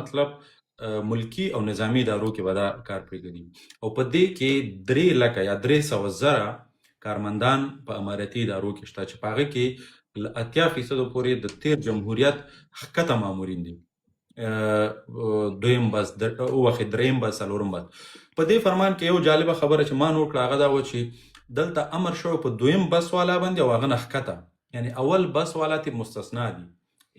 مطلب ملکی او نظامی ادارو کې به دا کار پرېږدي، او په دې کې 3 لکه یا 300,000 کارمندان په امارتي ادارو کې شته، چې په هغه کې له 80 فیصدو پورې د تیر جمهوریت ښکته مامورین دي. دویم بس، وخت دریم بس، څلورم بس. په دې فرمان کې یو جالبه خبره چې ما نوټ کړه، هغه دا و چې دلته امر شوی په دویم بس والا باندې او هغه نه ښکته، یعنی اول بس والا ته مستثنا دي،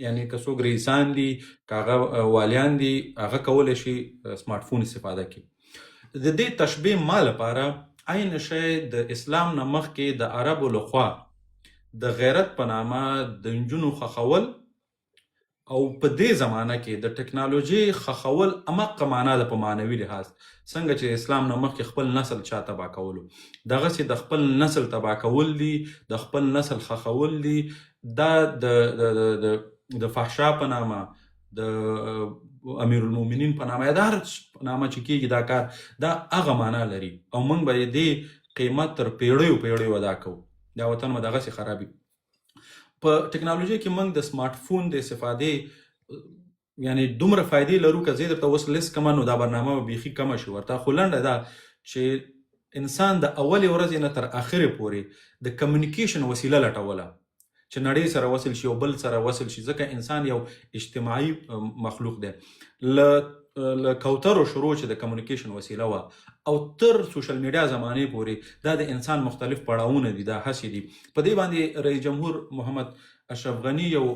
یعنی که څوک رئیسان دي، که هغه والیان دي، هغه کولی شي سمارټ فون استفاده کړي. د دې تشبیه ما لپاره عین شی د اسلام نه مخکې د عربو لخوا د غیرت په نامه د نجونو خښول او په دې زمانه کې د ټکنالوژي خښول همقه معنا ده. په معنوي لحاظ څنګه چې اسلام نه مخکې خپل نسل چا تباه کولو، دغسې د خپل نسل تباه کول دي، د خپل نسل خښول دي. دا د د د د د فحشا په نامه، د امیر المؤمنین په نامه، یا د هر په نامه چې کیږي دا کار، دا هغه معنا لري، او موږ به دې قیمت تر پیړیو پیړیو ادا کوو. دا وطن به دغسې خرابي. په ټکنالوژي کې موږ د سمارټ فون د استفادې یعنی دومره فایدې لرو، که زه درته اوس لیست کړم نو دا برنامه به بیخي کمه شي ورته. خو لنډه دا چې انسان د اولې ورځې نه تر اخرې پورې د کمیونیکیشن وسیله لټوله چې نړۍ سره وصل شي او بل سره وصل شي، ځکه انسان یو اجتماعي مخلوق دی. له کوترو شروع چې د کمیونیکیشن وسیله وه او تر سوشل میډیا زمانه پورې، دا د انسان مختلف پړاوونه دي، دا هڅې دي. په دې باندې رئیس جمهور محمد اشرف غني یو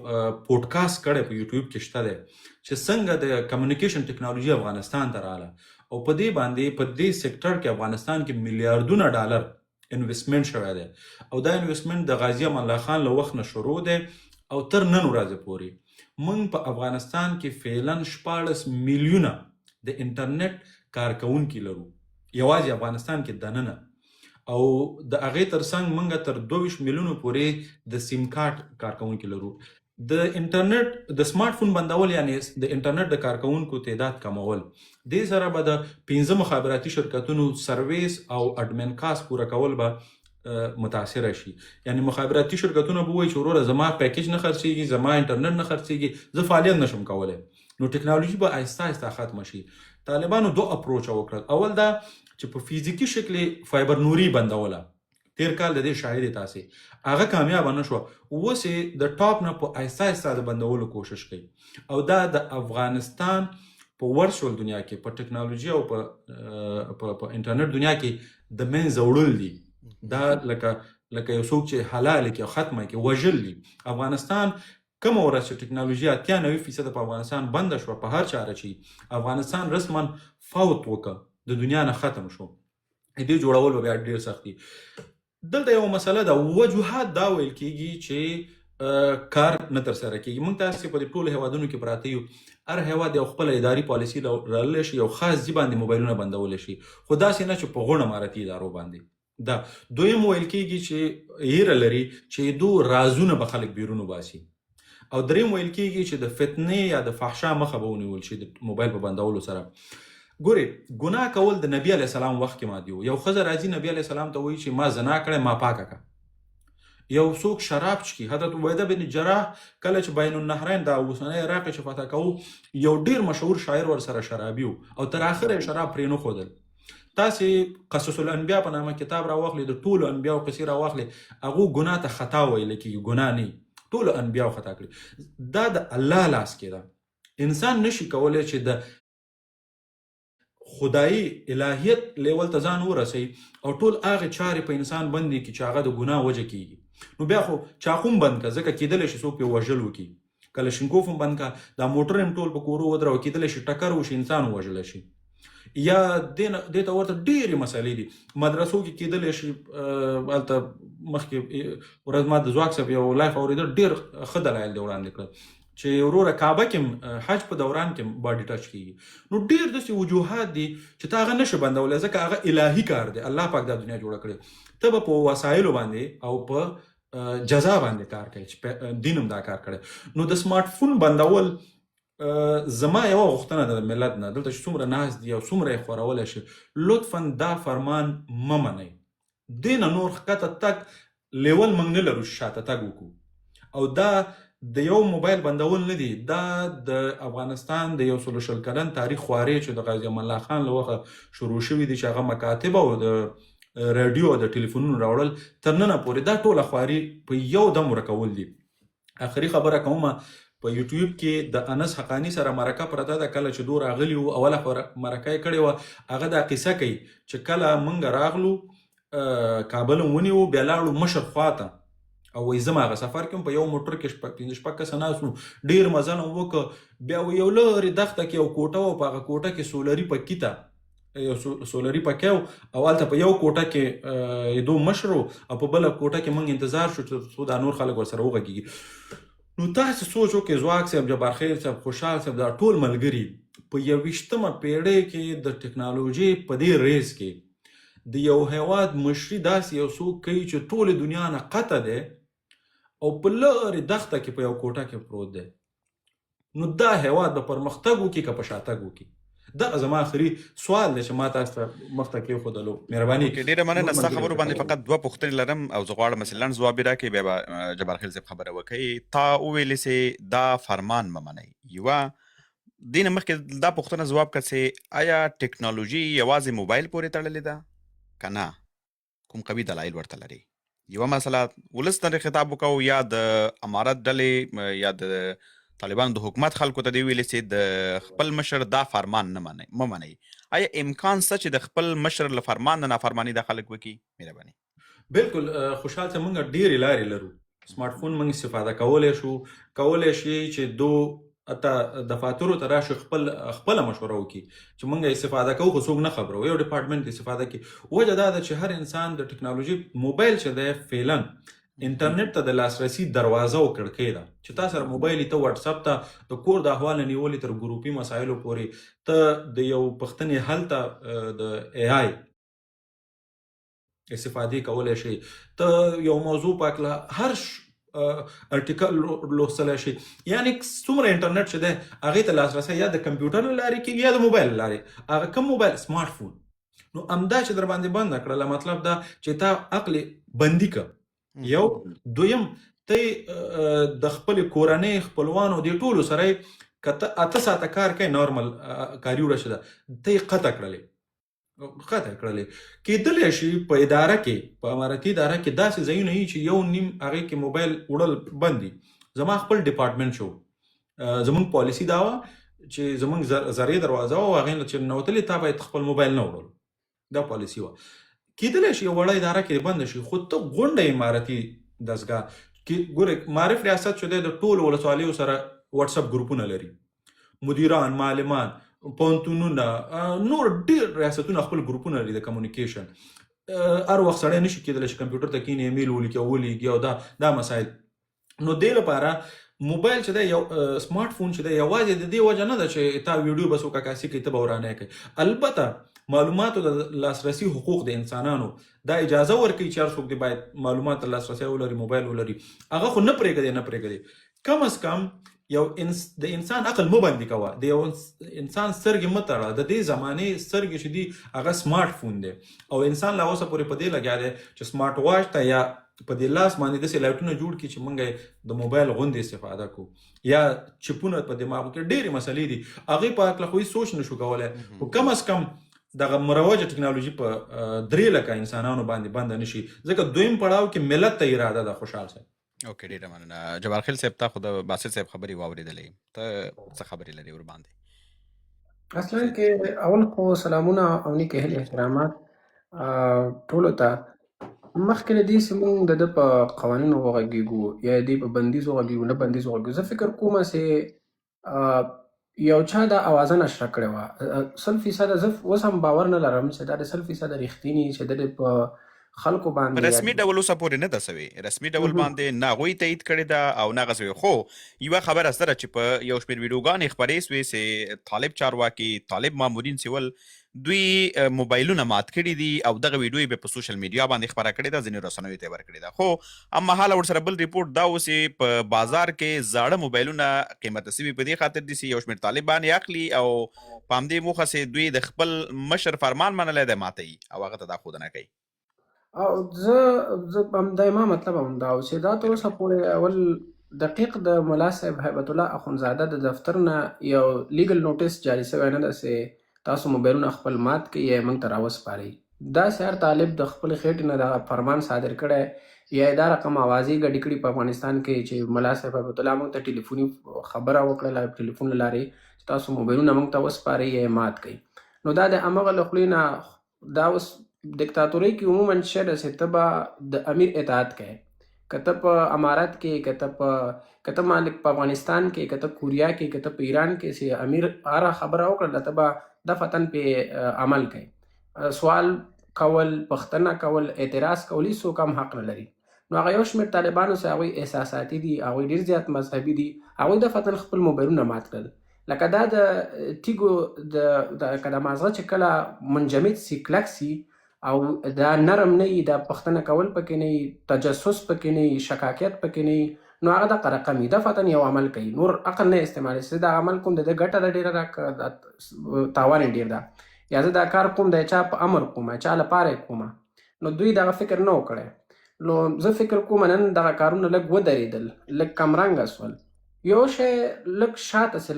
پودکاسټ کړی، په یوټیوب کې شته دی، چې څنګه د کمیونیکیشن ټکنالوژي افغانستان ته رااله، او په دې باندې، په دې سېکټر کې افغانستان کې میلیارډونه ډالر انویسټمنټ شوی دی، او دا انویسټمنټ د غازي امان الله خان له وخت نه شروع دی او تر نن ورځې پورې. موږ په افغانستان کې فعلا 16 میلیونه د انټرنیټ کارکوونکي لرو، یوازې افغانستان کې دننه، او د هغې ترڅنګ موږ تر 22 میلیونو پورې د سیم کارت کارکوونکي لرو. د انټرنیټ د سمارټ فون بندول، یعنی د انټرنیټ د کارکوونکو تعداد کمول، دې سره به د پنځه مخابراتي شرکتونو سرویس او admin cost پوره کول به متاثر شي. یعنی مخابراتي شرکتونه به وایي چې وروره، زما پیکج نه خرڅیږي، زما انټرنیټ نه خرڅیږي، زه فعالیت نشم کولی. نو ټکنالوژي به آهسته آهسته ختمه شي. طالبانو دوه اپروچ وکړل. اول دا چې په فزیکي شکل فایبر نوري بندوله، تیر کال د دې شاهد تاسو، هغه کامیاب نه شو. اوس یې د ټاپ نه په آهسته آهسته د بندولو کوشش کوي، او دا د افغانستان په ورچوال دنیا کې، په ټکنالوژي او په انټرنیټ دنیا کې د منځه وړل دي. دا لکه یو څوک چې حلال کې او ختمه کې وژل دي. افغانستان کوم ورځ چې ټکنالوژي 80 90 فیصده په افغانستان بنده شوه، په هر چاره چې افغانستان رسما فوت وکړ، د دنیا نه ختم شو، دې جوړول به بیا ډیر سخت دي. دلته یو مسله ده، وجوهات دا ویل کیږي چې کار نه تر سره کیږي. موږ تاسو په دې ټولو هیوادونو کې پراته یو، هر هیواد یو خپل اداري پالیسي لرلی شي، یو خاص ځای باندې موبایلونه بندول شي، خو داسې نه چې په غونډه امارتي ادارو باندې. دا دویم ویل کیږي چې هیره لري چې دو رازونه به خلک بیرون وباسي، او دریم ویل کیږي چې د فتنې یا د فحشا مخه به ونیول شي د موبایل په بندولو سره. ګوري، ګناه کول د نبی علی السلام وخت کې مادي وو. یو ښځه راځي، نبی علی السلام ته وایي چې ما زنا کړی، ما پاکه کړه. یو څوک شراب څښي، حضرت عبیده بن جراح کله چې بین النهرین، دا اوسنی عراق، چې فتح کوو، یو ډیر مشهور شاعر ورسره شرابي وو او تر اخره یې شراب پرې نه ښودل. تاسې قصص الانبیاء په نامه کتاب راواخلئ، د ټولو انبیاو قصې راواخلئ، هغو ګناه ته خطا ویل کېږي، ګناه نه. ټولو انبیاو خطا کړې. دا د الله لاس کې ده. انسان نشي کولی چې د خدایي الهیت لیول ته ځان ورسوي او ټول هغه چارې په انسان بندي کی چې هغه د ګناه وجه کیږي. نو بیا خو چاقوم بند که، ځکه کېدلی شي څوک پرې وژل وکړي. کلشینکوف هم بند که، دا موټر هم ټول په کورو ودروه، کېدلی شي ټکر وشي، انسان ووژل شي، یا دې ته ورته ډېرې مسلې دي. مدرسو کې کېدلی شي. هلته مخکې ورځ ما د ځواک صاحب یو live اورېده، ډېر ښه دلایل دی وړاندې کړل چې وروره، کعبه کې، حج په دوران کې body touch کیږي. نو ډېر داسې وجوهات دي چې ته هغه نشې بندولی، ځکه هغه الهي کار دی. الله پاک دا دنیا جوړه کړې، ته به په وسایلو باندې او په جزا باندې کار کوي چې دین هم دا کار کړی. نو د سمارټ فون بندول، زما یوه غوښتنه ده د ملت نه، دلته چې څومره ناست دي او څومره یې خورولی شي، لطفا دا فرمان مه منئ. دې نه نور ښکته تګ لیول موږ نه لرو چې شاته تګ وکړو، او دا د یو موبایل بندول نه دي، دا د افغانستان د 120 کلن تاریخ خوارې چې د غازي امان الله خان له وخته شروع شوي دي، چې هغه مکاتب او د رادیو او د ټلیفونونو راوړل تر ننه پورې، دا ټوله خواري په یو دم ورکول دي. اخري خبره کوم، په یوټیوب کې د انس حقاني سره مرکه پرته ده، کله چې دوی راغلي وو اوله خو مرکه یې کړې وه، هغه دا قصه کوي چې کله مونږ راغلو کابل هم ونیو، بیا لاړو مشر خواته او وایي زه هغه سفر کې هم په یو موټر کې پنځه شپږ کسه ناست وو، ډېر مزل هم وکړ، بیا یو لرې دښته کې یو کوټه وه، په هغه کوټه کې سولري پکي ته یو سولري پکی و او هلته په یو کوټه کې دو مشر و او په بله کوټه کې موږ انتظار شو چې څو دا نور خلک ورسره وغږېږي. نو تاسو سوچ وکړئ، ځواک صاحب، جبارخیل صاحب، خوشحال صاحب، دا ټول ملګري په 21مه پیړۍ کې د ټکنالوژۍ په دې ریس کې د یو هیواد مشري داسې یو څوک کوي چې ټولې دنیا نه قطع دی او په لرې دښته کې په یو کوټه کې پروت دی. نو دا هیواد به پرمختګ وکړي که په شاتګ وکړي؟ دا زما اخري سوال دی چې ما تاسو ته مخته کېښودلو. مهرباني. ډېره مننه. ستا خبرو باندې فقط دوه پوښتنې لرم او زه غواړم چې لنډ ځواب یې راکړې، بیا به جبارخیل صاحب خبره وکړي. تا وویلې چې دا فرمان مه منئ. یوه دې نه مخکې دا پوښتنه ځواب کړه چې آیا ټکنالوژي یوازې موبایل پورې تړلې ده که نه، کوم قوي دلایل ورته لري؟ یوه مسله ولس ته خطاب وکاو یا د امارت ډلې یا د طالبانو د حکومت خلکو ته دی ویلې چې د خپل مشر دا فرمان نه منئ، مه منئ. آیا امکان شته چې د خپل مشر له فرمان نه نافرماني دا خلک وکړي؟ مهرباني. بالکل خوشحال صاحب، موږ ډېرې لارې لرو. سمارټ فون موږ استفاده کولی شو، کولی شي چې دو حتی دفاترو ته راشي خپله مشوره وکړي چې موږ استفاده کوو خو څوک نه خبرو، یو ډپارټمنټ استفاده کوي. وجه دا ده چې هر انسان د ټکنالوژي موبایل چې دی فعلا انټرنیټ ته د لاسرسي دروازه او کړکۍ ده چې تا سره موبایل ته واتساپ ته د کور د احوال نه نیولې تر ګروپي مسایلو پورې ته د یو پوښتنې حل ته د ای آی استفادې کولی شي، ته یو موضوع په هکله هر ارټیکل لوستلی شي. یعنی څومره انټرنیټ چې دی هغې ته لاسرسی یا د کمپیوټر له لارې کېږي یا د موبایل له لارې. هغه کوم موبایل؟ سمارټ فون. نو همدا چې در باندې بنده کړله، مطلب دا چې تا عقل بندي که. یو دویم ته د خپلې کورنۍ خپلوانو دې ټولو سره که ته 8 ساعته کار کوې، نارمل کاري ورځ ده، ته یې قطع کړلې، قطع کړلې. کېدلی شي په اداره کې، په امارتي اداره کې داسې ځایونه وي چې یو نیم هغې کې موبایل وړل بند دي. زما خپل ډپارټمنټ شو، زمونږ پالیسي دا وه چې زمونږ زرې دروازه وه، هغې نه چې ننوتلې تا باید خپل موبایل نه وړلو، دا پالیسي وه. کېدلی شي یو وړه اداره کې بنده شي، خو ته غونډه امارتي دستګاه کې ګورې، معارف ریاست چې دی د ټولو ولسوالیو سره واتساپ ګروپونه لري، مدیران، معلمان، پوهنتونونه، نور ډېر ریاستونه خپل ګروپونه لري د کمیونیکیشن. هر وخت سړی نشي کېدلی چې کمپیوټر ته کښېني، ایمیل ولیکي او ولیږي او دا مسایل. نو دې لپاره موبایل چې دی، یو سمارټ فون چې دی، یوازې د دې وجه نه ده چې تا ویډیو به څوک عکاسي کوي ته به ورانی کوي. البته معلوماتو د لاسرسي حقوق د انسانانو دا اجازه ورکوي چې هر څوک دې باید معلومات ته لاسرسی ولري، موبایل ولري. هغه خو نه پرېږدي، نه پرېږدي. کم از کم یو د انسان عقل مه بندي کوه، د یو انسان سترګې مه تړه. د دې زمانې سترګې چې دي هغه سمارټ فون دی، او انسان لا اوسه پورې په دې لګیا دی چې سمارټ واچ ته یا په دې لاس باندې داسې لایټونه جوړ کړي چې موږ یې د موبایل غوندې استفاده کوو، یا چپونه په دماغو کې. ډېرې مسلې دي هغې په هکله خو هېڅ سوچ نشو کولی، خو کم از کم دغه مروجه ټکنالوژي په 3 لکه انسانانو باندې بنده نشي، ځکه دویم پړاو کې ملت ته اراده ده. خوشحال صاحب. اوکې، ډېره مننه. جبارخیل صاحب، تا خو د باسط صاحب خبرې واورېدلې، ته څه خبرې لرې ورباندې؟ اصلا کې اول خو سلامونه او نیکې هیلې احترامات ټولو ته. مخکې له دې چې موږ د ده په قوانینو وغږېږو یا د دې په بندیز وغږېږو، نه بندیز وغږېږو، زه فکر کوم چې یو چا دا اوازه نشره کړې وه. 100% زه اوس هم باور نه لرم چې دا د 100% رښتیني چې د دې په خلکو باندې رسمي ډول اوسه پورې نه ده سوې، رسمي ډول باندې نه هغوی تایید کړې ده او نه هغه سوې. خو یوه خبره سره چې په یو شمېر ویډیوګانې خپرې سوې چې طالب چارواکي، طالب مامورین چې ول، دوی موبایلونه مات کړي دي او دغه ویډیو یې بیا په سوشل میډیا باندې خپره کړې ده، ځینې رسنیو ته یې ورکړې ده. خو هممهاله ورسره بل ریپورټ دا و چې په بازار کې زاړه موبایلونه قیمته سوي په دې خاطر دي چې یو شمېر طالبان یې اخلي او په همدې موخه چې دوی د خپل مشر فرمان منلی دی ماتوي او هغه ته دا ښودنه کوي. او زه همدا ما مطلب هم دا و چې دا تر اوسه پورې اول دقیق د ملا صاحب هیبت الله اخوندزاده د دفتر نه یو لیګل نوټس جاري شوی نه ده چې تاسو موبایلونه خپل مات کړئ یا یې موږ ته راوسپارئ. داسې هر طالب د خپل خېټې نه دغه فرمان صادر کړی یا یې دا رقم اوازې ګډې کړي په افغانستان کې چې ملا صاحب هیبت الله موږ ته ټلیفوني خبره وکړله، ټلیفون له لارې چې تاسو موبایلونه موږ ته وسپارئ یا یې مات کړئ. نو دا د همغه له خولې نه دا اوس دیکتاتورۍ کې عموما شه ده چې ته به د امیر اطاعت کوې، که ته په امارت کې، که ته مالک په افغانستان کې، که ته کوریا کې، که ته په ایران کې، چې امیر هره خبره وکړله ته به دفعتاً پې عمل کوې. سوال کول، پوښتنه کول، اعتراض کول هیڅوک هم حق نه لري. نو هغه یو شمېر طالبانو چې هغوی احساساتي دي، هغوی ډېر زیات مذهبي دي، هغوی دفعتاً خپل موبایلونه مات کړل. لکه دا د تیګو د که د مازغه چې کله منجمد سي، کلک سي او دا نرم نه وي، دا پوښتنه کول پکې نه وي، تجسس پکې نه وي، شکاکیت پکې نه وي، نو هغه دغه رقم وي، دفعتاً یو عمل کوي، نور عقل نه استعمالوي چې زه دا عمل کوم د ده ګټه ده ډېره ده که دا تاوان یې ډېر ده، یا زه دا کار کوم د چا په امر کوم، چا لپاره یې کوم. نو دوی دغه فکر نه و کړی. نو زه فکر کوم نن دغه کارونه لږ ودرېدل، لږ کمرنګه سول، یو شی لږ شاته چې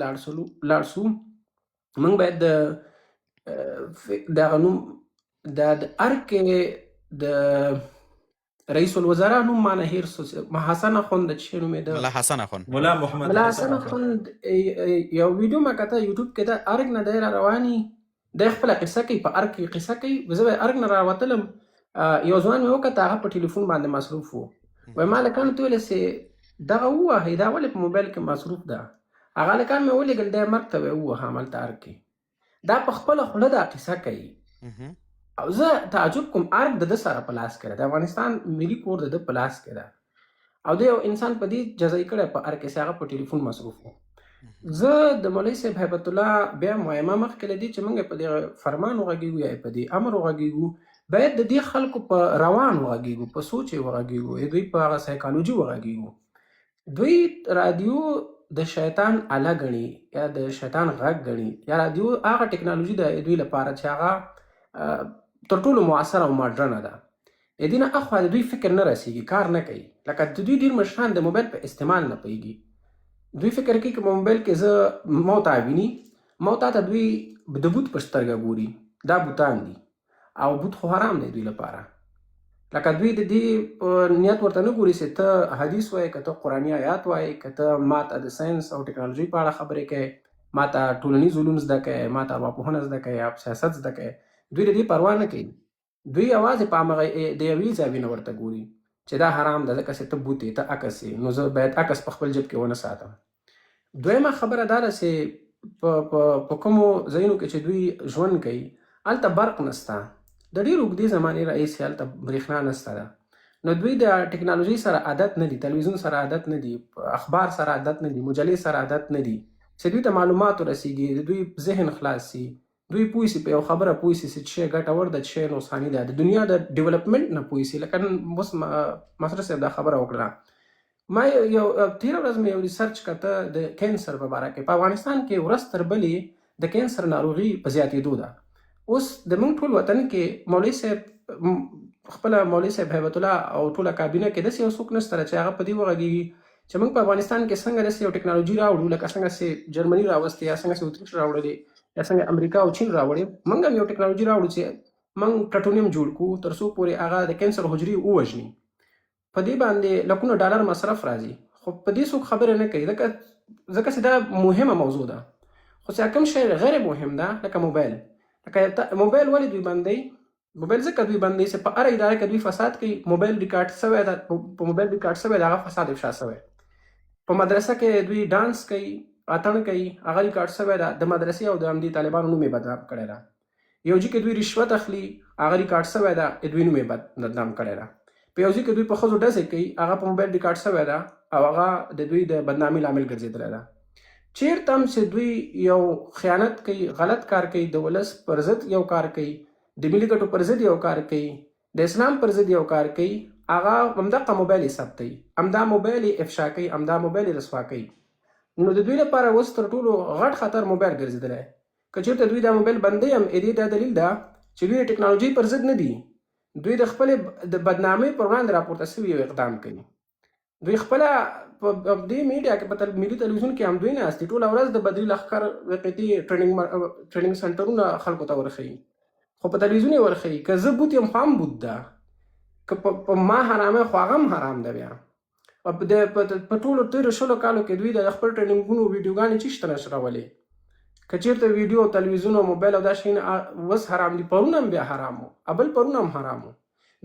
لاړ سو، موږ باید د دغه نوم د ارګ کې د رئیس الوزرا نوم ما نه هېر سو، حسن اخوند چې نومېده، ملا حسن اخوند، ملا محمد ملا حسن اخوند، یو ویډیو ما کته یوټیوب کې ده، ارګ نه دی را رواني، دی خپله قصه کوي، په ارګ کې قصه کوي. زه به ارګ نه راوتلم، یو ځوان مې وکته، هغه په ټلیفون باندې مصروف و، وایي ما هلکانو ته وویل چې دغه ووهئ، دا ولې په موبایل کې مصروف ده؟ هغه هلکان مې ولېږل، دی مرګ ته وایي ووهه هملته ارګ کې. دا په خپله خوله دا قصه کوي. او زه تعجب کوم، ارګ د ده سره په لاس کې ده، د افغانستان ملي کور د ده په لاس کې ده، او دی یو انسان په دې جزایي کړی په ارګ کې چې هغه په ټلیفون مصروف و. زه د مولوي صاحب هیبت الله بیا وایم، مخکې له دې چې موږ په دې فرمان وغږېږو یا په دې امر وغږېږو، باید د دې خلکو په روان وغږېږو، په سوچ یې وغږېږو، دوی په هغه سایکالوجي وغږېږو. دوی رادیو د شیطان اله ګڼي یا د شیطان غږ ګڼي، یا رادیو هغه ټکنالوژي ده دوی لپاره چې هغه تر ټولو معاصره او ماډرنه ده. د دې نه اخوا د دوی فکر نه رسېږي، کار نه کوي. لکه د دوی ډېر مشران د موبایل په استعمال نه پوهېږي. دوی فکر کوي که په موبایل کې زه موتا ویني، موتا ته دوی د بوت په سترګه ګوري، دا بوتان دي او بوت خو حرام دی دوی لپاره. لکه دوی د دې په نیت ورته نه ګوري چې ته حدیث وایې، که ته قرآني آیات وایې، که ته ماته د ساینس او ټکنالوژي په اړه خبرې کوې، ماته ټولنیز علوم زده کوې، ماته ارواپوهنه زده کوې یا سیاست زده کوې، دوی د دې پروا نه کوي. دوی یوازې په همغه د یوې زاویې نه ورته ګوري چې دا حرام ده ځکه چې ته بوت یې، ته عکس یې، نو زه باید عکس په خپل جیب کې ونه ساتم. دویمه خبره دا ده چې په کومو ځایونو کې چې دوی ژوند کوي هلته برق نشته، د ډېر اوږدې زمانې راهیسې هلته برېښنا نشته ده. نو دوی د ټکنالوژۍ سره عادت نه دي، تلویزیون سره عادت نه دي، اخبار سره عادت نه دي، مجلې سره عادت نه دي چې دوی ته معلومات ورسېږي، د دوی ذهن خلاص سي، دوی پوه سي، په یو خبره پوه سي چې څه ګټور ده، څه نقصاني ده، د دنیا د ډیولپمنټ نه پوه سي. لکه نن اوس مسرور صاحب دا خبره وکړه، ما یو تېره ورځ مې یو ریسرچ کته د کینسر په باره کې. په افغانستان کې ورځ تر بلې د کینسر ناروغي په زیاتېدو ده. اوس د موږ ټول وطن کې مولوي صاحب خپله مولوي صاحب هیبت الله او ټوله کابینه کې داسې یو څوک نشته چې هغه په دې وغږېږي چې موږ په افغانستان کې څنګه داسې یو ټکنالوژي راوړو، لکه څنګه چې جرمني راوستې یا څنګه چې اتریش راوړلې یا څنګه امریکا او چین راوړې، موږ هم یو ټکنالوژي راوړو چې موږ پلټونیم جوړ کړو تر څو پورې هغه د کینسر حجرې ووژني. په دې باندې لکونه ډالر مصرف راځي، خو په دې څوک خبرې نه کوي ځکه چې دا مهمه موضوع ده. خو چې کوم شی غیر مهم ده لکه موبایل، لکه موبایل ولې دوی بندوي؟ موبایل ځکه دوی بندوي چې په هره اداره کې دوی فساد کوي، موبایل ریکارډ سوی ده، په موبایل ریکارډ سوی ده، هغه فساد افشا سوی. په مدرسه کې دوی ډانس کوي، اتڼ کوي، هغه ریکارډ سوی ده، د مدرسې او د همدې طالبانو نوم یې بدنام کړی ده. یو ځای کې دوی رشوت اخلي، هغه ریکارډ سوی ده، دوی نوم یې بدنام کړی ده. په یو ځای کې دوی په ښځو ډزې کوي، هغه په موبایل ریکارډ سوی ده او هغه د دوی د بدنامي لامل ګرځېدلی ده. چیرته هم چې دوی یو خیانت کوي، غلط کار کوي، د ولس پر ضد یو کار کوي، د ملي ګټو پر ضد یو کار کوي، د اسلام پر ضد یو کار کوي، هغه همدغه موبایل یې ثبتوي، همدا موبایل یې افشا کوي، همدا موبایل یې رسوا کوي. نو د دوی لپاره اوس تر ټولو غټ خطر موبایل ګرځېدلی. که چېرته دوی دا موبایل بندوي هم، دې دا دلیل ده چې دوی د ټکنالوژۍ پر ضد نه دي، دوی د خپلې د بدنامۍ پر وړاندې راپورته سوي یو اقدام کوي. دوی خپله په دې میډیا کې، په ملي تلویزیون کې هم دوی ناست دي، ټوله ورځ د بدري لښکر قطعې ټریننګ سنټرونه خلکو ته ورښيي، خو په تلویزیون یې ورښيي. که زه بوت یم خو هم بوت ده، که په ما حرامه خو هغه هم حرام ده. بیا په ټولو تېرو 20 کالو کې دوی د خپل ټریننګونو ویډیوګانې چیشته نشرولې؟ که چېرته ویډیو او تلویزیون او موبایل او دا شیونه اوس حرام دي، پرون هم بیا حرام وو، بل پرون هم حرام وو.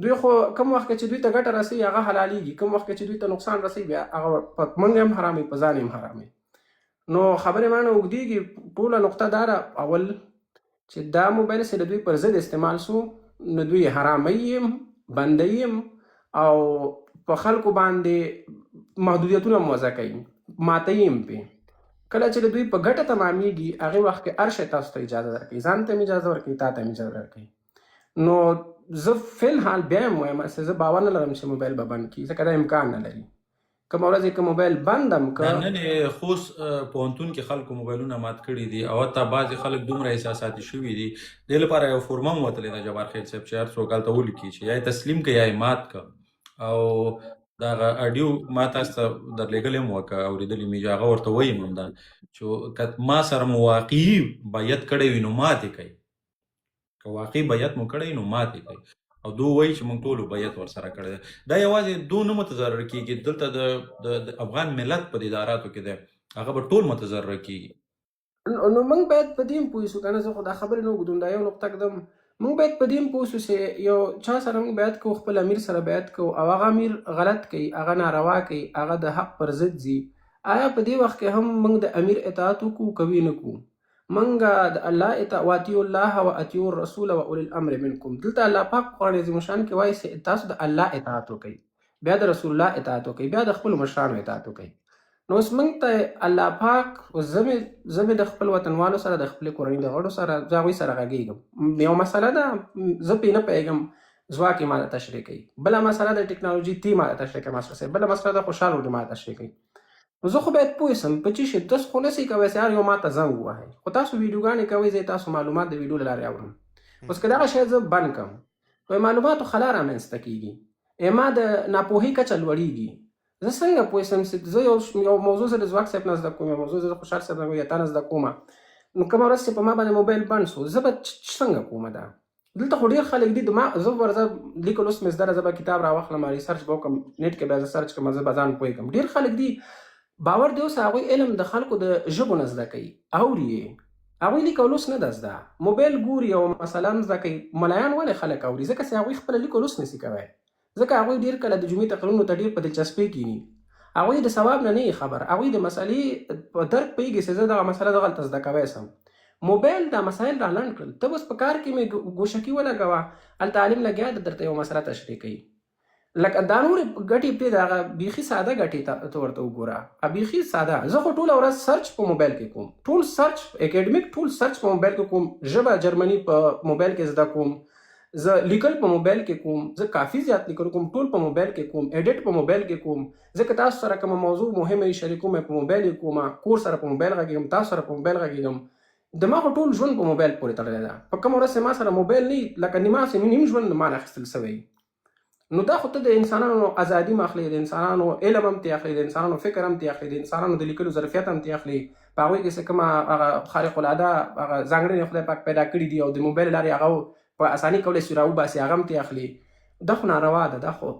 دوی خو کوم وخت کې چې دوی ته ګټه رسوي هغه حلالېږي، کوم وخت کې چې دوی ته نقصان رسوي بیا هغه په موږ هم حرامي، په ځان هم حرامي. نو خبرې ما نه اوږدېږي. ټوله نقطه دا ده، اول چې دا موبایل چې د دوی پر ضد استعمال سو نو دوی حراموي هم، بندوي هم، او په خلکو باندې محدودیتونه هم وضع کوي، ماتوي هم پرې. کله چې د دوی په ګټه تمامېږي هغې وخت کې هر شی تاسو ته اجازه درکوي، ځان ته هم اجازه ورکوي، تا ته هم اجازه درکوي. نو زه فی الحال بیا هم وایم چې زه باور نه لرم چې موبایل به بند کړي، ځکه دا امکان نه لري. کومه ورځ یې که موبایل بند هم که نن خوست پوهنتون کې خلکو موبایلونه مات کړي دي، او حتی بعضې خلک دومره احساساتي شوي دي، دې لپاره یو فورمه هم وتلې ده جبار خیل صاحب چې هر څوک هلته ولیکي چې یا یې تسلیم کړه یا یې مات کړه. او دغه اډیو ما تاسو ته درلېږلې هم وه، که اورېدلې مې، هغه ورته وایم هم دا چې که ما سره مو واقعي بیعت کړی وي نو مات یې کړئ، که واقعي بیعت مو کړی نو مات یې کړئ. او دوی وایي چې موږ ټولو بیعت ورسره کړی دی. دا یوازې دوی نه متضرر کېږي، دلته د افغان ملت په اداراتو کې دی، هغه به ټول متضرر کېږي. نو موږ باید په دې هم پوه شو که نه، زه خو دا خبرې نه اوږدوم، دا یو نقطه ږدم. موږ باید په دې هم پوه شو چې یو چا سره موږ بیعت کوو، خپل امیر سره بیعت کوو، او هغه امیر غلط کوي، هغه ناروا کوي، هغه د حق پر ضد ځي، آیا په دې وخت کې هم موږ د امیر اطاعت وکړو که ویې نه کړو؟ موږ د الله اطاعت، واتیو الله و اتیو الرسول و اولی الامر منکم. دلته الله پاک قرآن عظیم الشان کې وایي چې تاسو د الله اطاعت وکړئ، بیا د رسول الله اطاعت وکړئ، بیا د خپلو مشرانو اطاعت وکړئ. نو اوس موږ ته الله پاک، اوس زه مې د خپل وطنوالو سره، د خپلې کورنۍ د غړو سره، زه هغوی سره غږېږم. یو مسله ده زه پرې نه پوهېږم، ځواک یې ماته تشریح کوي. بله مسله ده ټکنالوژي تی ماته تشریح کوي، ماسټر صاحب. بله مسله ده خوشحال ورور ماته تشریح کوي. نو زه خو باید پوه سم په څه شي. تاسو خو نسئ کوی چې هر یو ماته زنګ ووهئ، خو تاسو ویډیوګانې کوئ، زه تاسو معلومات د ویډیو له لارې اورم. اوس که دغه شی زه بند کړم، نو معلوماتو خلا رامنځته کېږي، ما د ناپوهۍ کچه لوړېږي. زه څنګه پوه سم چې زه یو موضوع زه د ځواک صاحب نه زده کوم، یو موضوع زه د خوشحال صاحب نه یا تا نه زده کوم، نو کومه ورځ چې په ما باندې موبایل بند سو، زه به څنګه کومه دا؟ دلته خو ډېر خلک دي، ما زه ورځه لیکل اوس مې زده ده، زه به کتاب راواخلم، ریسرچ به وکړم، نېټ کې به زه سرچ کړم، زه به ځان پوه کړم. ډېر خلک دي باور دی اوس هغوی علم د خلکو د ژبو نه زده کوي، اوري یې، هغوی لیک او لوست نه ده زده، موبایل ګوري او مسله هم زده کوي. ملایان ولې خلک اوري؟ ځکه چې هغوی خپله لیک او لوست نسي کوی، ځکه هغوی ډېر کله د جمعې تقریرونو ته ډېر په دلچسپۍ کښېني، هغوی د ثواب نه نه خبر، هغوی د مسئلې په درک پوهېږي چې زه دغه مسئله دغلته زده کوی سم. موبایل دا مسایل را لنډ کړل. ته اوس په کار کې مې ګوشکي ولګوه، هلته عالم لګیا ده درته یو مسئله تشریح کوي. لکه دا نورې ګټې پرېږده، هغه بیخي ساده ګټې ته ورته وګوره، بیخي ساده. زه خو ټوله ورځ سرچ په موبایل کې کوم، ټول سرچ اکیډمیک، ټول سرچ په موبایل کې کوم، ژبه جرمني په موبایل کې زده کوم، زه لیکل په موبایل کې کوم، زه کافي زیات لیکل کوم، ټول په موبایل کې کوم، ایډیټ په موبایل کې کوم. ځکه تاسو سره کومه موضوع مهمه یې شریکوم په موبایل یې کوم، کور سره په موبایل غږېږم، تاسو سره په موبایل غږېږم. د ما خو ټول ژوند په موبایل پورې تړلی ده. په کومه ورځ چې ما سره موبایل نه وي، لکه نیمه هسې نیم ژوند ما نه اخیستل سوی. نو دا خو ته د انسانانو ازادي هم اخلې، د انسانانو علم هم ترې اخلې، د انسانانو فکر هم ترې اخلې، د انسانانو د لیکلو ظرفیت هم ترې اخلې. په هغوی کې څه کومه هغه خارق العاده هغه ځانګړنې خدای پاک پیدا کړي دي او د موبایل لارې هغه په اسانۍ کولی شي راوباسي، هغه هم ترې اخلي. دا خو ناروا ده، دا خو